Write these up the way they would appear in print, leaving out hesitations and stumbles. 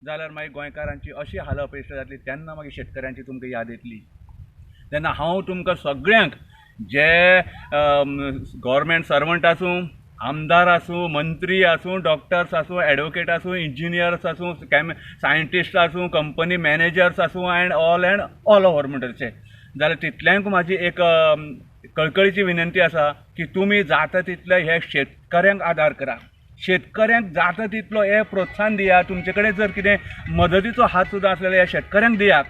जाल्यार मागीर गोंयकारांची अशी हाल अपेश्टा जातली, तेन्ना मागीर शेतकऱ्यांची तुमकां याद येतली. तेन्ना हांव तुमकां सगळ्यांक जे गव्हर्मेंट सर्वंट आसूं, आमदार आसूं, मंत्री आसूं, डॉक्टर्स आसूं, एडवोकेट आसूं, इंजिनियर्स आसूं, सायंटिस्ट आसूं, कंपनी मॅनेजर्स आसूं, and all and all over म्हणटचे जाल्यार तितल्यांक म्हाजी एक कळकळीची विनंती आसा की तुमी जाता तितले हे शेतकऱ्यांक आदार करा, शेतकऱ्यांक जाता तितलो हे प्रोत्साहन दिया. तुमचे कडेन जर कितें मदतीचो हात सुद्दां आसलेलो ह्या शेतकऱ्यांक दियात.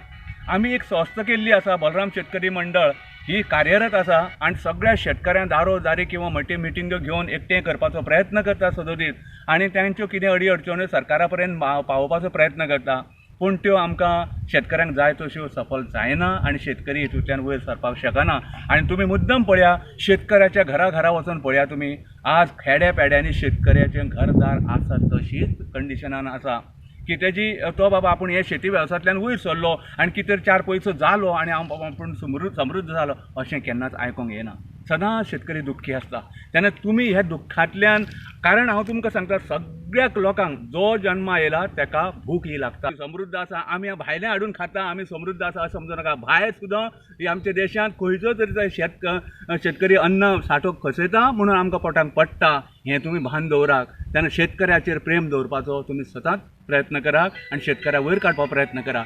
आमी एक संस्था केल्ली आसा, बलराम शेतकरी मंडळ, ही कार्यरत आसा आनी सगळ्या शेतकऱ्यांक दारोदारी किंवा मोठी मिटिंग्यो घेवन एकठांय करपाचो प्रयत्न करता सदोदीत आनी तांच्यो कितें अडी अडचण्यो सरकारा पर्यंत पावोवपाचो प्रयत्न करता. पूण त्यो आमकां शेतकऱ्यांक जाय तश्यो सफल जायना आनी शेतकरी हितूंतल्यान वयर सरपाक शकना. आनी तुमी मुद्दम पळया, शेतकऱ्याच्या घरा घरा वचून पळया तुमी, आज खेड्या पेड्यांनी शेतकऱ्याचें घरदार आसा तशीच कंडिशनान आसा की तेजी तो बाबा आपूण हे शेती वेवसायांतल्यान वयर सरलो आनी कितें चार पयसो जालो आनी हांव बाबा आपूण समृद्ध जालो अशें केन्नाच आयकूंक येना. सदांच शेतकरी दुख्खी आसता. तेन्ना तुमी ह्या दुख्खांतल्यान, कारण हांव तुमकां सांगता, सगळ्याक लोकांक जो जन्मा येयला ताका भूक ही लागता. समृद्ध आसा आमी भायलें हाडून खाता, आमी समृद्ध आसा अशें समजू नाका. भायर सुद्दां आमच्या देशांत खंयचो तरी शेतकरी अन्न साठो खसयता म्हणून आमकां पोटांक पडटा, हें तुमी भान दवरात. तेन्ना शेतकऱ्याचेर प्रेम दवरपाचो तुमी सदांच प्रयत्न करात आनी शेतकऱ्या वयर काडपाचो प्रयत्न करात.